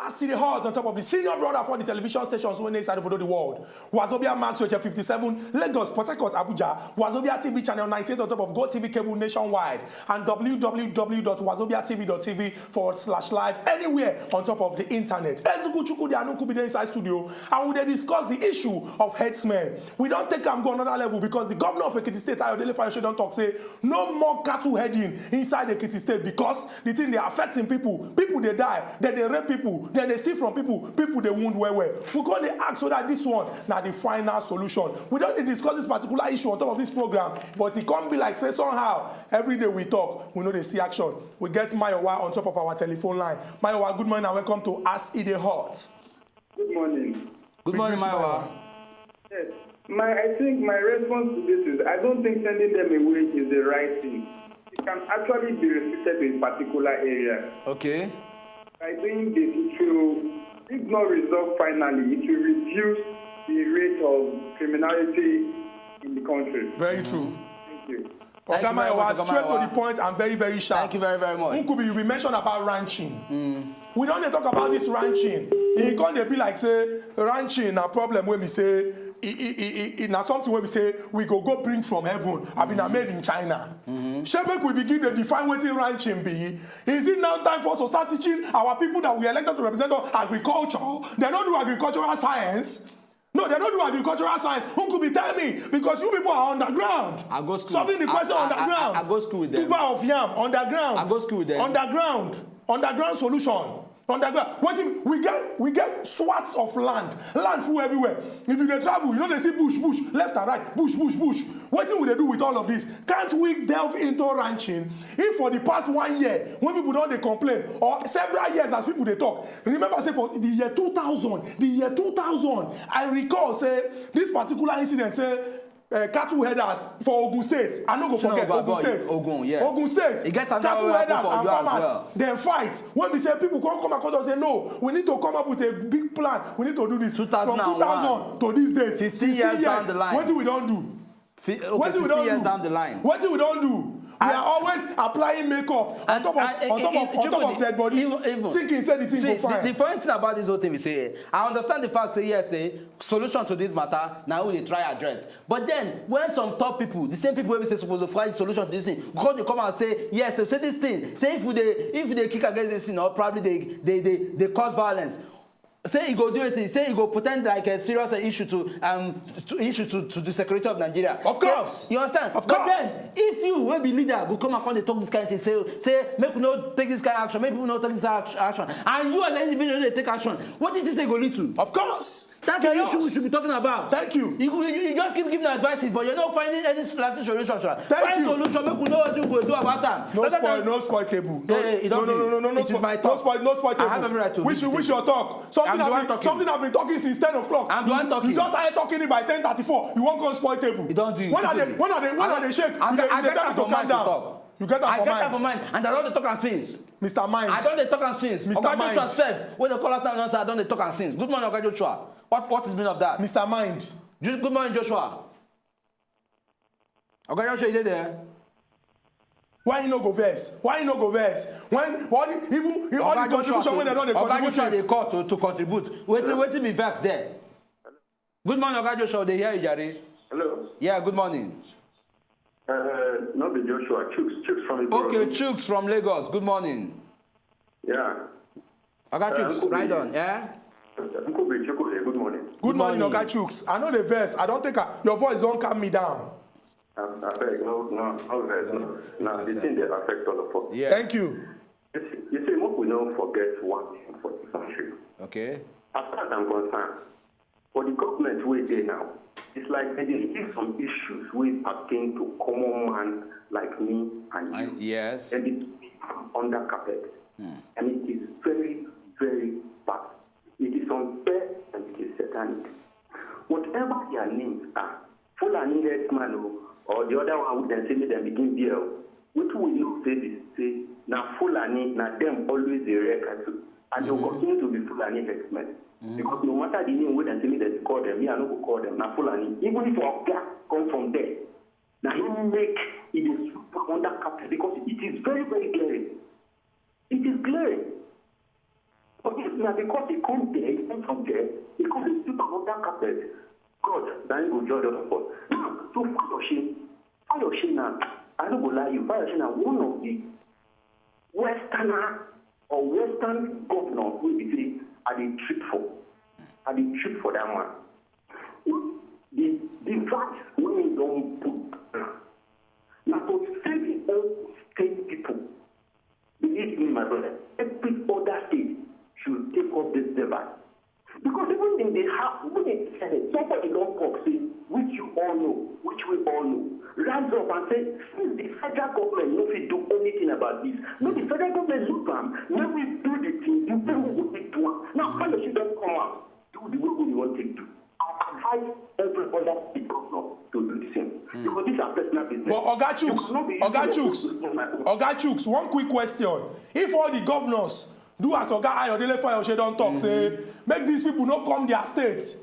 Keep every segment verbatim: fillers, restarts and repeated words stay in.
As e dey hot on top of the senior brother for the television stations wey dey inside obodo the world, Wazobia Max H F fifty-seven, Lagos, Port Harcourt, Abuja, Wazobia T V channel ninety-eight on top of Go T V cable nationwide, and w w w dot wazobia t v dot t v forward slash live anywhere on top of the internet. Ezugu Chukwudi Anukubi dey inside studio, and we dey discuss the issue of herdsmen. We don take am go another level because the governor of Ekiti State, Ayodele Fayose, don talk say no more cattle herding inside Ekiti State because the thing dey affecting people. People dey die, dem dey rape people, dem dey steal from people, people dey wound well well. We come dey ask whether this one na the final solution. We don dey discuss this particular issue on top of this program, but e come be like say somehow every day we talk, we no dey see action. We get Mayowa on top of our telephone line. Mayowa, good morning and welcome to As E Dey Hot. Good morning. Good morning, Mayowa. Yes. My, I think my response to this is I don't think sending them away is the right thing. It can actually be restricted to a particular area. Okay. I think this, it will, if not resolved finally, it will reduce the rate of criminality in the country. Very true. Thank you. Oga Mayowa, straight to the point and very, very sharp. Thank you very, very much. Nkubi, you be mention about ranching. Mm. We don dey talk about this ranching. E come dey be like say ranching na problem wey be say e, e, e, e, e, na something wey be say we go go bring from heaven. Abi na made in China. Mm-hmm. Shey make we begin dey define wetin ranching be? Is it now time for us to start teaching our people that we elected to represent us agriculture? They no do agricultural science. No, they no do agricultural science. Who could be tell me? Because you people are underground. I go school. Solving the question I, I, underground. I, I go school with them. Tuber of yam, underground. I go school with them. Underground. Underground solution. Underground. Wetin we get, we get swathes of land. Land full everywhere. If you dey travel, you no dey see bush, bush, left and right, bush, bush, bush. Wetin we dey do with all of this? Can't we delve into ranching? If for the past one year, when people don dey complain, or several years as people dey talk, remember say for the year two thousand, the year two thousand, I recall say this particular incident say, uh, cattle herders for Ogun State, I no go forget Ogun State. Ogun, yes. Ogun State. E get another cattle herders and farmers, well, dem fight. When we say people come, come and come and say, "No, we need to come up with a big plan. We need to do this." From two thousand to this date, fifteen years down the line. Wetin we don do? Fi-, okay, wetin we don do? Fifteen years down the line. Wetin we don do? We are always applying makeup on top of, on top of, on top of dead body, even, even thinking say the thing go fine. The, the funny thing about this whole thing is say, I understand the fact say yes, say solution to this matter, na we dey try address. But then, when some top people, the same people wey be say suppose to find solution to this thing, come dey come and say, yes, so say this thing, say if we dey, if we dey kick against this thing, or probably dey, dey, dey, dey cause violence, say e go do it, say e go pretend like a serious issue to, um, to issue to, to the security of Nigeria. Of course. You understand? Of course. But then, if you wey be leader go come and come dey talk this kind of thing, say, say make we no take this kind of action, make people no take this action, action, and you as an individual no dey take action, what is this thing go lead to? Of course. That's the issue we should be talking about. Thank you. You, you, you just keep giving advices, but you're not finding any lasting solution, sir. Thank you. Find solution, make we know what you go do about am. No spoil, no spoil table. No, no, no, no, no, no spoil, no spoil table. It is my talk. I have every right to speak. Which, which your talk? Something I've been, something I've been talking since ten o'clock. I'm the one talking. You just started talking it by ten thirty-four. You wan come spoil table. You don do it. When I dey, when I dey, when I dey shake, you dey, you dey tell me to calm down. You get that for mind. I get that for mind, and I don dey talk am since. Mister Mind. I don dey talk am since. Mister Mind. Oga Joshua sef, wey dey call us now, I don dey talk am since. Good morning, Oga Joshua. What, what is meaning of that? Mister Mind. Good morning, Joshua. Oga Joshua, you dey there? Why you no go vex? Why you no go vex? When, what, even, even all the contribution wey dem don dey contribute since. Oga Joshua dey call to, to contribute. Wetin, wetin be vex there? Good morning, Oga Joshua. Dey hear you, jare. Hello. Yeah, good morning. Uh, no be Joshua. Chuks, Chuks from Ibadan. Okay, Chuks from Lagos. Good morning. Yeah. Oga Chuks, ride on. Yeah. Uncle Bichuku, good morning. Good morning, Oga Chuks. I no dey vex. I don take a, your voice don calm me down. Abeg, no, no, no vex. No. Now, the thing dey affect all of us. Yes. Thank you. You see, you see, make we no forget one thing for this country. Okay. As far as I'm concerned, for the government wey dey now, it's like they dey leave some issues wey pertain to common man like me and you. Yes. And it under carpet. Hmm. And it is very, very bad. It is unfair and it is satanic. Whatever their names are, Fulani herdsman o, or the other one wey dem say make dem begin bear o, wetin we know say be say na Fulani, na dem always dey rear cattle, and dem go continue to be Fulani herdsmen. Because no matter the name wey dem say make dem call dem, me I no go call dem, na Fulani. Even if Oga come from there, na him make e dey sweep under carpet because it is very, very glaring. It is glaring. But if na because he come there, he come from there, he come dey sweep another carpet, God na him go judge all of us. Now, to Fayose, Fayose na, I no go lie you, Fayose na one of the westerner or western governor wey be say I dey trip for. I dey trip for that man. The, the verse wey he don put na to save him own state people. Believe me, my brother, every other state should take up this verse. Because even in the house, even in the Senate, somebody don talk say, which you all know, which we all know, rise up and say, since the federal government no fit do anything about this, no, the federal government look am, make we do the thing the way we go fit do am. Now, Fayose don come out, do the way we want to do. I advise every other state governor to do the same. Because these are personal business. But Oga Chuks, Oga Chuks, Oga Chuks, one quick question. If all the governors do as Oga Ayodele Fayose don talk, say, make these people no come their state.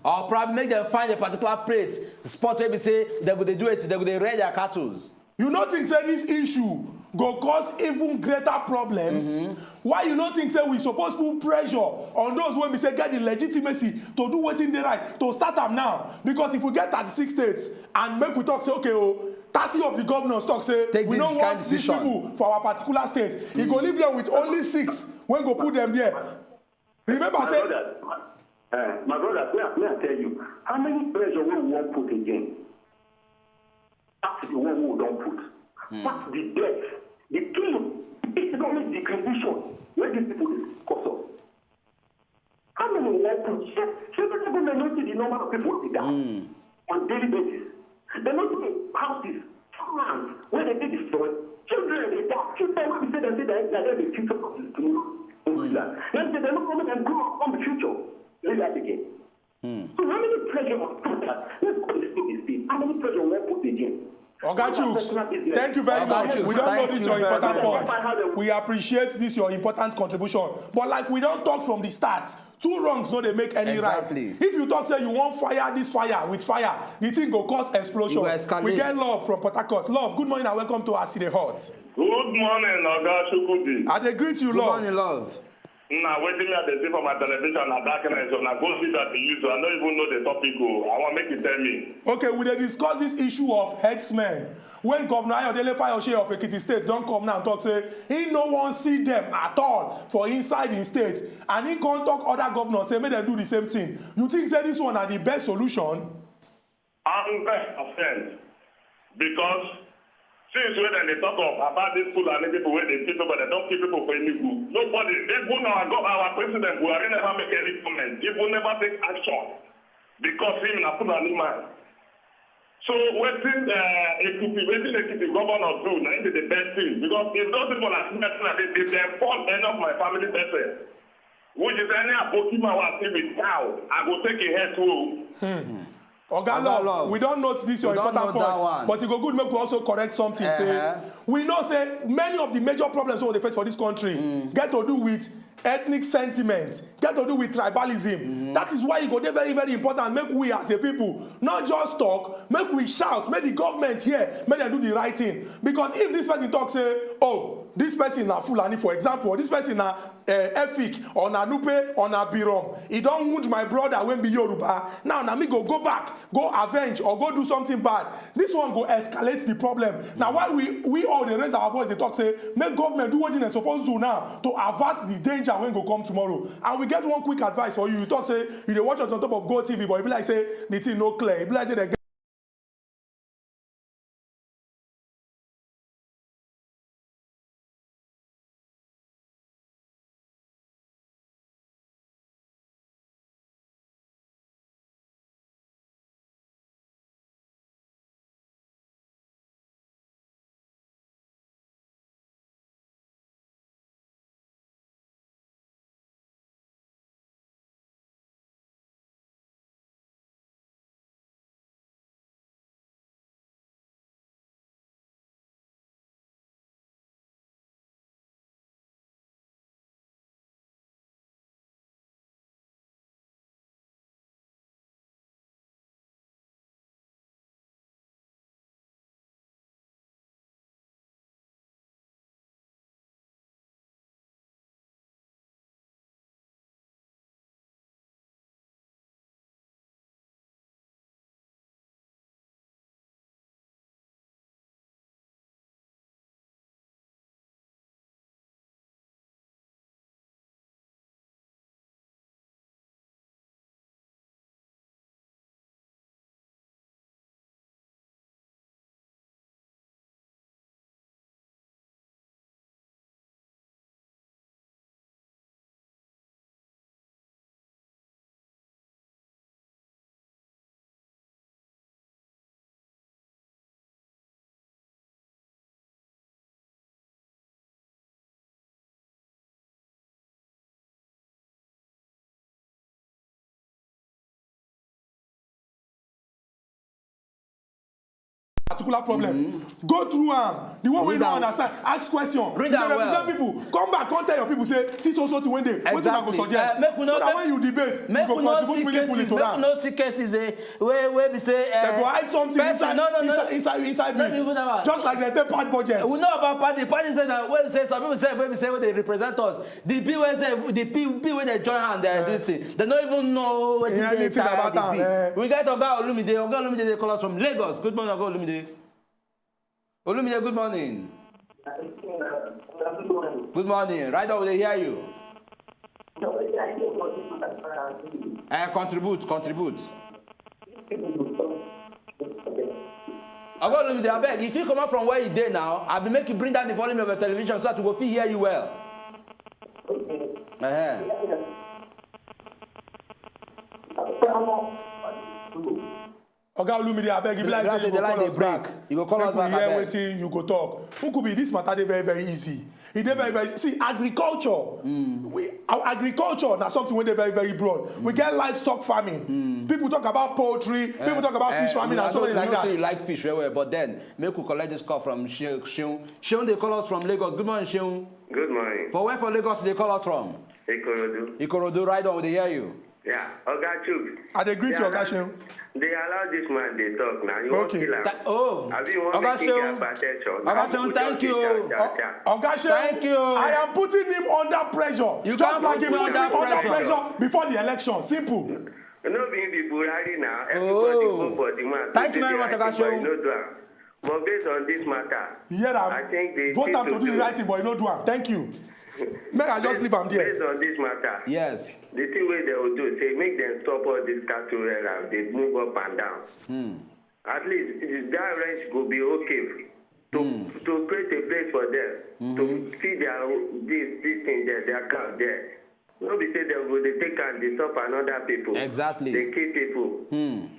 Or probably make them find a particular place, spot where we say they go dey do it, they go dey rear their cattles. You no think say this issue go cause even greater problems? Why you no think say we suppose put pressure on those wey be say get the legitimacy to do wetin dey right, to start am now? Because if we get thirty-six states and make we talk say, okay, oh, thirty of the governors talk say we no want these people for our particular state, e go leave them with only six wey go put them there. Remember say, uh, my brother, may I, may I tell you, how many pressure we won't put again? That's the one we don't put. Mm. That's the death, the killing, the economic degradation where these people cause us. How many we won't put? Shey, shey the government not see the number of people who die mm. on daily basis? They not see houses, farmlands where they get destroyed. Children, they die. Children, what we say, they say that they are the future of this tomorrow. Mm. Now, they don't come and grow up on the future. Leave that again. So how many pressure on put that? Let's go to the state. How many pressure we put again? Oga Chuks, thank you very much. We don't know this your important point. We appreciate this your important contribution. But like we don't talk from the start, two wrongs no dey make any right. If you talk say you wan fire this fire with fire, the thing go cause explosion. We get love from Port Harcourt. Love, good morning and welcome to As E Dey Hot. Good morning, Oga Chukwudi. I dey greet you, love. Good morning, love. Na wetin me I dey see for my television na darkness o, na go see that the use o, I no even know the topic o, I wan make you tell me. Okay, we dey discuss this issue of herdsmen wey Governor Ayodele Fayose of Ekiti State don come now talk say he no wan see them at all for inside him state, and he come talk other governors say make dem do the same thing. You think say this one na the best solution? Hundred percent, because since wey dem dey talk of about this Fulani people wey dey kill people, dem don kill people for Enugu. Nobody, even our go our president Buhari never make any comment, even never take action because him na Fulani man. So wetin uh, Ekiti, wetin Ekiti governor do na him be the best thing, because if those people na Fulani, if dem form any of my family person, which is any aboki man wey I see with cow, I go take him head too. Hmm. Oga Love, we don note this your important point, but e go good make we also correct something. Say we know say many of the major problems wey we dey face for this country get to do with ethnic sentiment, get to do with tribalism. That is why e go dey very very important make we as a people not just talk, make we shout, make the government hear, make dem do the right thing. Because if this person talk say, oh, this person na Fulani, for example, or this person na uh, Efik or na Nupe or na Birom, e don wound my brother wey be Yoruba. Now na me go go back, go avenge or go do something bad. This one go escalate the problem. Na why we we all dey raise our voice dey talk say make government do wetin dem suppose do now to avert the danger wey go come tomorrow. And we get one quick advice for you. You talk say you dey watch us on top of Go T V, but e be like say the thing no clear. E be like say dem particular problem. Go through am. The one wey you no understand, ask question. Read am well. Represent people. Come back, come tell your people say, see so so thing wey dey. Wetin una go suggest? So that when you debate, you go contribute meaningfully to am. Make we no see cases, make we no see cases, eh, wey wey be say, eh, dem go hide something inside, no, no, no, inside, inside, inside bill. Just like dem take part budget. We know about party. Party say na wey be say some people say wey be say wey dey represent us. The bill wey say the bill wey dey join hand, eh, this thing. They no even know wetin dey inside the bill. We get Oga Olumide. Oga Olumide dey call us from Lagos. Good morning, Oga Olumide. Olumide, good morning. Good morning. Right now, we dey hear you. Eh, contribute, contribute. Oga Olumide, abeg, if you come out from where you dey now, I be make you bring down the volume of your television so that we go fit hear you well. Uh-huh. Oga Olumide, abeg, e be like say you go call us back. You go call us back, abeg. Make we hear wetin you go talk. Nkubi, this matter dey very, very easy. E dey very, very, see, agriculture. We, our agriculture na something wey dey very, very broad. We get livestock farming. People talk about poultry. People talk about fish farming and so many like that. You know say you like fish well well, but then make we collect this call from Sheun. Sheun dey call us from Lagos. Good morning, Sheun. Good morning. For where for Lagos you dey call us from? Ikorodu. Ikorodu, right on, we dey hear you. Yeah, Oga Chuks. I dey greet you, Oga Sheun. They allow this man dey talk now. You wan kill am. Oh, Oga Sheun. Oga Sheun, thank you. Oga Sheun, thank you. I am putting him under pressure. You can't put me under pressure. Just like he put me under pressure before the election. Simple. No be him be Buhari now. Everybody vote for the man. Thank you very much, Oga Sheun. No do am. But based on this matter, you hear am? I think the vote am to do the right thing, but you no do am. Thank you. Make I just leave am there. Based on this matter, yes, the thing wey dem go do say make dem stop all this cattle rearing, dey move up and down. At least that range go be okay to to create a place for them to feed their this this thing there, their cow there. No be say dem go dey take am dey stop another people. Exactly. Dey kill people.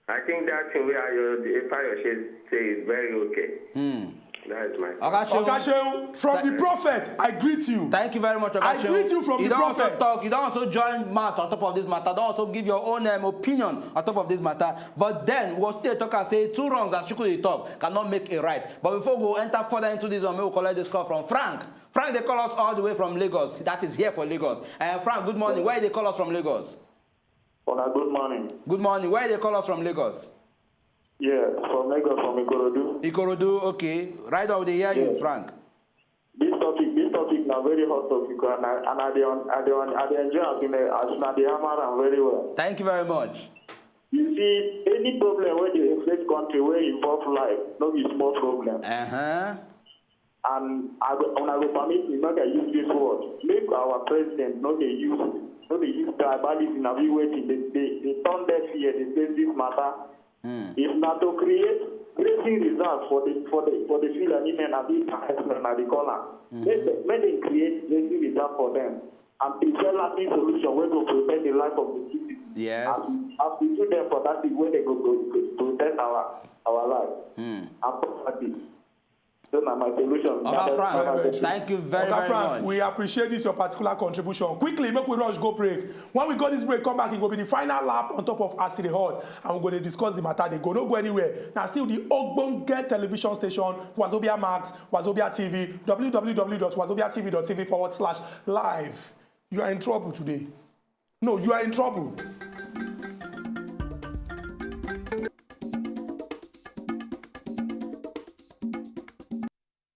I think that thing wey Ayo Fayose say is very okay. That is my Oga Sheun, from the prophet, I greet you. Thank you very much, Oga Sheun. I greet you from the prophet. You don also talk, you don also join mouth on top of this matter, don also give your own, um, opinion on top of this matter. But then, we go still talk and say two wrongs as Chuku dey talk cannot make a right. But before we go enter further into this one, make we collect this call from Frank. Frank dey call us all the way from Lagos. That is here for Lagos. Uh, Frank, good morning. Where you dey call us from Lagos? Una good morning. Good morning. Where you dey call us from Lagos? Yeah, from Lagos, from Ikorodu. Ikorodu, okay. Right now, we dey hear you, Frank. This topic, this topic na very hot topic, and I, and I dey on, I dey on, I dey enjoy as una, as una dey hammer am very well. Thank you very much. You see, any problem wey dey affect country wey involve life, no be small problem. Uh-huh. And I go, una go permit me make I use this word. Make our president no dey use, no dey use tribalism, na be wetin dey, dey, dey turn deaf ear dey face this matter. If na to create grazing reserve for the, for the, for the Fulani men, abi na herdsmen na dey call am. Make dem, make dem create grazing reserve for them and prefer lasting solution wey go protect the life of the citizens. Yes. As we, as we do them for that thing wey dem go, go, go protect our, our life. And property. So na my solution. Oga Frank, thank you very, very much. Oga Frank, we appreciate this your particular contribution. Quickly, make we rush go break. When we go this break, come back, e go be the final lap on top of As E Dey Hot, and we go dey discuss the matter. Dey go, no go anywhere. Na still the ogbonge television station, Wazobia Max, Wazobia T V, W W W dot wazobia T V dot T V forward slash live. You are in trouble today. No, you are in trouble.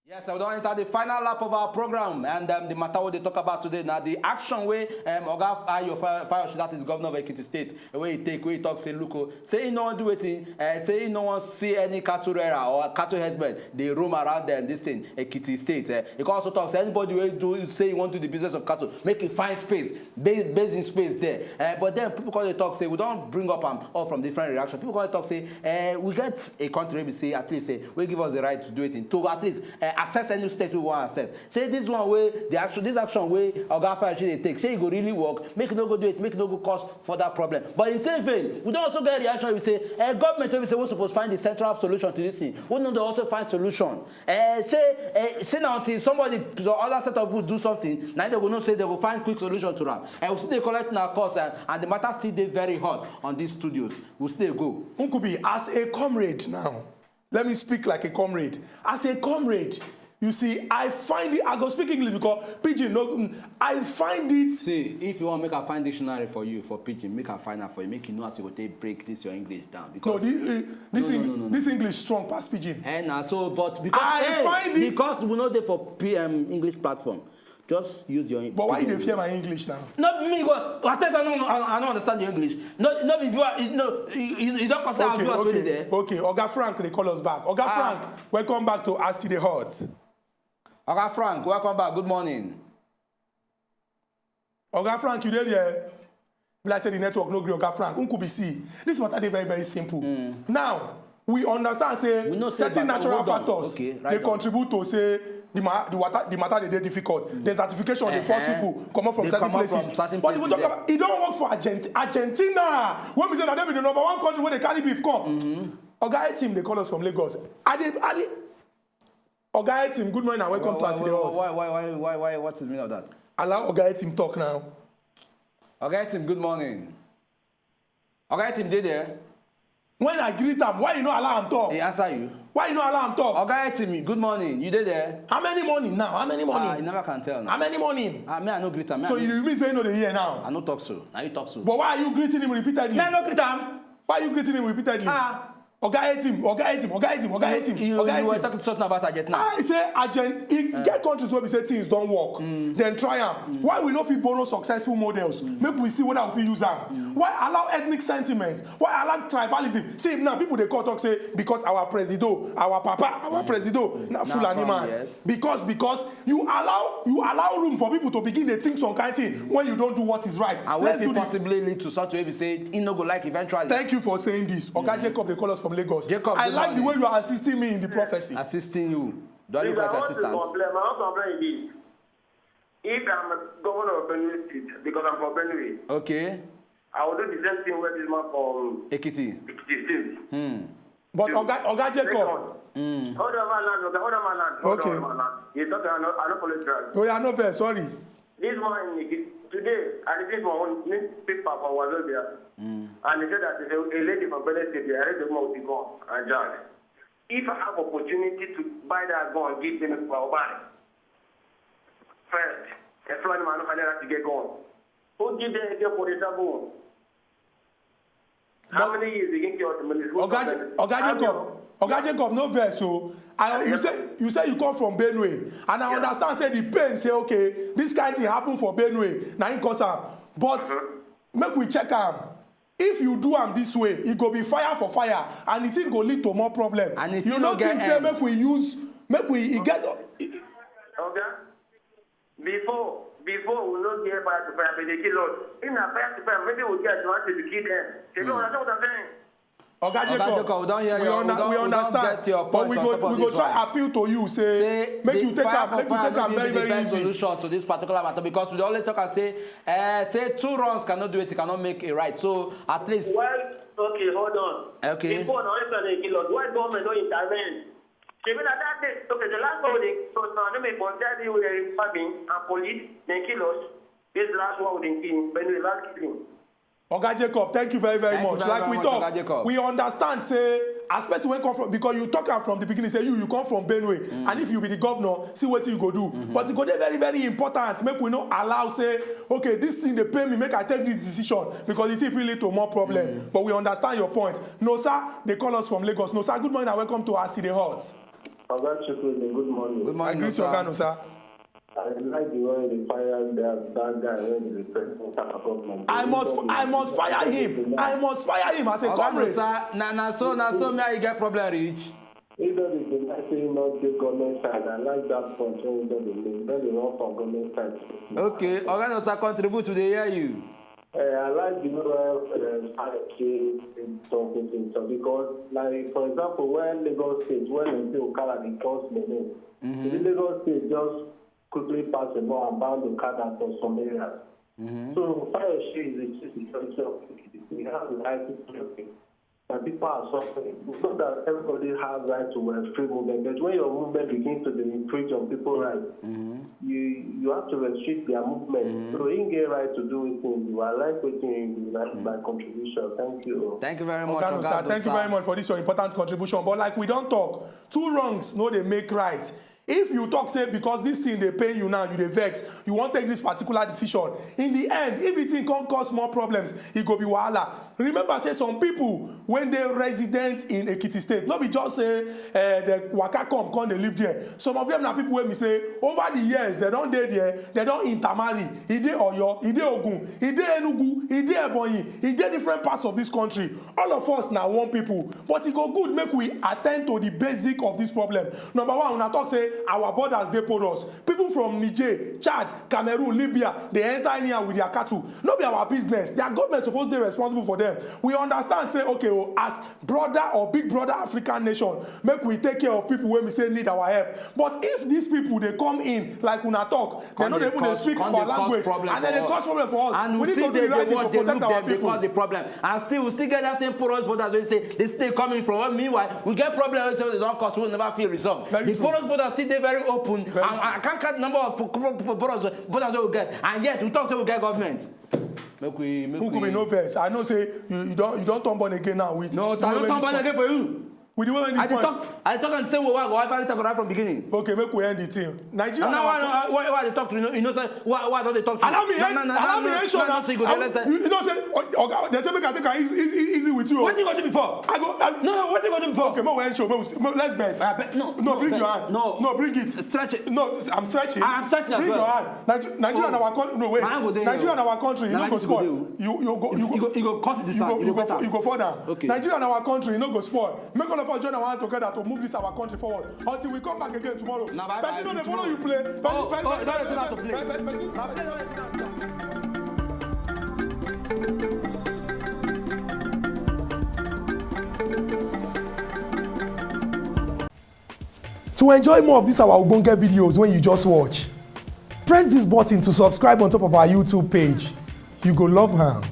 Yes, we don enter the final lap of our program, and, um, the matter wey dey talk about today na the action wey, um, Oga Ayo Fa-, Fayose, that is governor of Ekiti State, wey he take, wey he talk say, look o, say he no wan do wetin, eh, say he no wan see any cattle rearer or cattle herdsman dey roam around, eh, this thing, Ekiti State. Eh. He come also talk say anybody wey do, say he wan do the business of cattle, make he find space, ba-, basin space there. Eh, but then people come dey talk say, we don bring up am all from different reaction. People come dey talk say, eh, we get a country wey be say at least, eh, wey give us the right to do it, to at least, eh, assess any state we wan assess. Say this one wey the action, this action wey Oga Fayose dey take, say e go really work, make e no go do it, make e no go cause further problem. But in same vein, we don also get reaction wey be say, eh, government wey be say we suppose find the central solution to this thing, we no dey also find solution. Eh, say, eh, say na until somebody, some other set of people do something, na dem go know say dem go find quick solution to am. And we still dey collect una calls, and, and the matter still dey very hot on these studios. We still dey go. Nkubi, as a comrade now, Let me speak like a comrade. As a comrade, you see, I find it, I go speak English because pidgin, no, mm, I find it. See, if you want make I find dictionary for you for pidgin, make I find out for you, make you know as you go take break this your English down. No, because this, uh, this, no, no, Eng- no, no, this English strong pass pidgin. And uh, so, but because I hey, find it because we know they for P M English platform. Just use your. But why you dey fear my English now? No, me go. I tell you, I don't, I don't understand your English. No, no, if you are, you, no, you, you don't understand okay, viewers okay, there. Okay, Oga Frank, they call us back. Oga ah. Frank, welcome back to Aside Hot. Oga Frank, welcome back. Good morning. Oga Frank, you there? Be like say the network no gree, Oga Frank. Who could be see? This matter dey very very simple. Mm. Now, we understand say we know certain natural factors okay, right they contribute to say the, ma- the water the matter dey dey difficult. Mm. Desertification dey force uh-huh. people comot from they certain places. From certain but places, if we talk about e don work for Argent- Argentina wey be say na dem be the number one country wey dey carry beef come. Mm-hmm. Oga A team dey call us from Lagos. I dey I dey Oga Etim, good morning and welcome why, to Aside Hot. Why, why, why, why, why, what is the meaning of that? Allow Oga Etim talk now. Oga Etim, good morning. Oga Etim, dey there? When I greet am, why you no allow am talk? He answer you. Why you no allow am talk? Oga Etim, good morning. You dey there? How many morning now? How many morning? Ah, you never can tell now. How many morning? Ah, me, I no greet am. Me, so I no, you mean say you no dey hear now? I no talk so. Now you talk so. But why are you greeting him repeatedly? Me, I no greet am. Why are you greeting him repeatedly? Ah. Oga Etim, Oga Etim, Oga Etim, Oga Etim, you, Oga Etim. You were talking something about Argent now. I say Argent, e uh, get countries wey be say things don work, mm. Then try am. Mm. Why we no fit borrow successful models? Mm. Make we see whether we fit use am. Mm. Why allow ethnic sentiment? Why allow tribalism? See now people dey call talk say because our presido, our papa, our mm. presido, na Fulani man. Yes. Because because You allow you allow room for people to begin dey think some kind thing when you don do what is right. And wey fit possibly lead to something wey be say e no go like eventually. Thank you for saying this. Oga Jacob dey call us from Lagos. Jacob, I like the way you are assisting me in the prophecy. Assisting you. Do I look like assistance? Please, I want to complain. My own complaint is this. If I'm governor of Benue State, because I'm from Benue. Okay. I will do the same thing wey this man from Ekiti. Ekiti State. Hmm. But Oga, Oga Jacob. Mm. Hold on, my land, Oga, hold on, my land. Hold okay. On, my land. You talk, I know, I know police drag. Oh, yeah, I know fair, sorry. This one, today, I received my own newspaper from Wazobia. Mm. And he said that a, a lady from Benin State, I read the mouth, you go and judge. If I have opportunity to buy that gun, give them, I'll buy. First, a flying man, I never to get gun. Who give them a gun for the double? How many years again you the ministry? Oga, Oga Jacob, Oga Jacob, no verse o. I, you say you say you come from Benue, and I yeah. understand say the pain say okay, this kind thing happen for Benue, na him cause am. But mm-hmm. Make we check am. If you do am this way, e go be fire for fire, and the thing go lead to more problem. And if you no think say make we use, make we e get. Oga. Before, before we no get fire to fire, but they kill us. If na fire to fire, maybe we get advantage to kill them. They don't understand what I'm saying. Oga Jacob, we, under, we, we understand, but we go, we go try appeal to you, say, say make you take am, make you take am very very easy. Solution to this particular matter because we always talk and say, uh, say two wrongs cannot do it, it cannot make a right. So at least. Well, okay, hold on. Okay. Before now, if they kill us, why government don't intervene? Shebi na that day, okay, the last one they so now they may condemn you with farming and police, they kill us. This last one they kill, when the last killing. Oga Jacob, thank you very very much. Like we talk, we understand say as person wey come from, because you talk am from the beginning say you you come from Benue, and if you be the governor, see wetin you go do. But e go dey very very important make we no allow say okay this thing dey pain me make I take this decision because the thing fit lead to more problem. But we understand your point. No sir, they call us from Lagos. No sir, good morning and welcome to Aside Hot. Oga Chukwueze, good morning. Good morning, I greet you, Oga, no sir. I like the way they fire that, that guy when they present our government. I must, I must fire him. I must fire him as a comrade. Sir, na na so na so me I get problem reach. He don dey deny say he no dey government side. I like that point wey he don dey make. He don dey run for government side. Okay, Oga Nosa contribute, we dey hear you. Eh, I like the way uh, Spike say talk with himself because, like, for example, when Lagos State, when Nte Okada dey cause money, mm-hmm. The Lagos State just quickly pass the law and ban the Okada for some areas. Mm-hmm. So, fire issue is a chief security of we have the right to do it. And people are suffering. It's not that everybody has right to uh, free movement, but when your movement begins to infringe on people's rights, you you have to restrict their movement. So he get right to do it. You are like waiting. That's my contribution. Thank you. Thank you very much, Oga Nusa, thank you very much for this your important contribution. But like we don't talk, two wrongs no dey make right. If you talk say because this thing dey pain you now, you dey vex, you wan take this particular decision. In the end, if the thing come cause more problems, e go be wahala. Remember say some people wey dey resident in Ekiti State, no be just say uh, the waka come come dey live there. Some of them na people wey be say over the years they don dey there, they don intermarry. E dey Oyo, e dey Ogun, e dey Enugu, e dey Ebonyi, e dey different parts of this country. All of us na one people, but e go good make we attend to the basic of this problem. Number one, una talk say our borders dey porous. People from Niger, Chad, Cameroon, Libya dey enter anyhow with their cattle. No be our business. Their government suppose dey responsible for them. We understand say okay o, as brother or big brother African nation, make we take care of people wey we say need our help. But if these people dey come in like una talk, dem no dey even dey speak our language and dem dey cause problem for us. We need to do the right thing to protect our people. The problem and still we still get that same porous borders wey say they still coming from. Meanwhile, we get problem wey say they don cause we never fit resolve. The porous borders still dey very open and I can't count the number of borders wey we get and yet we talk say we get government. Make we make we. Mukumi, no vex. I know say you you don you don turn born again now with. No, I don turn born again for you. With the way wey you point. I dey talk I dey talk am the same way wey I go ever talk right from beginning. Okay, make we end the thing. Nigeria. And now why I why I dey talk to you? You know say why why I don dey talk to you? Allow me end. Allow me end show now. You know say oga dem say make I take am easy easy with you. Wetin you go do before? I go. No no wetin you go do before? Okay, make we end show. Let's bet. No no bring your hand. No no bring it. Stretch it. No I'm stretching. I'm stretching as well. Bring your hand. Nigeria na our country. No wait. Nigeria na our country. You no go spoil. You you go you go you go cut this hand. You go you go fall down. Okay. Nigeria na our country. You no go spoil. Make all of us join our hand together to move this our country forward. Until we come back again tomorrow. Na bye bye. Person no dey follow you play. Person person person person person person. To enjoy more of these our ogbonge videos when you just watch, press this button to subscribe on top of our YouTube page. You go love am.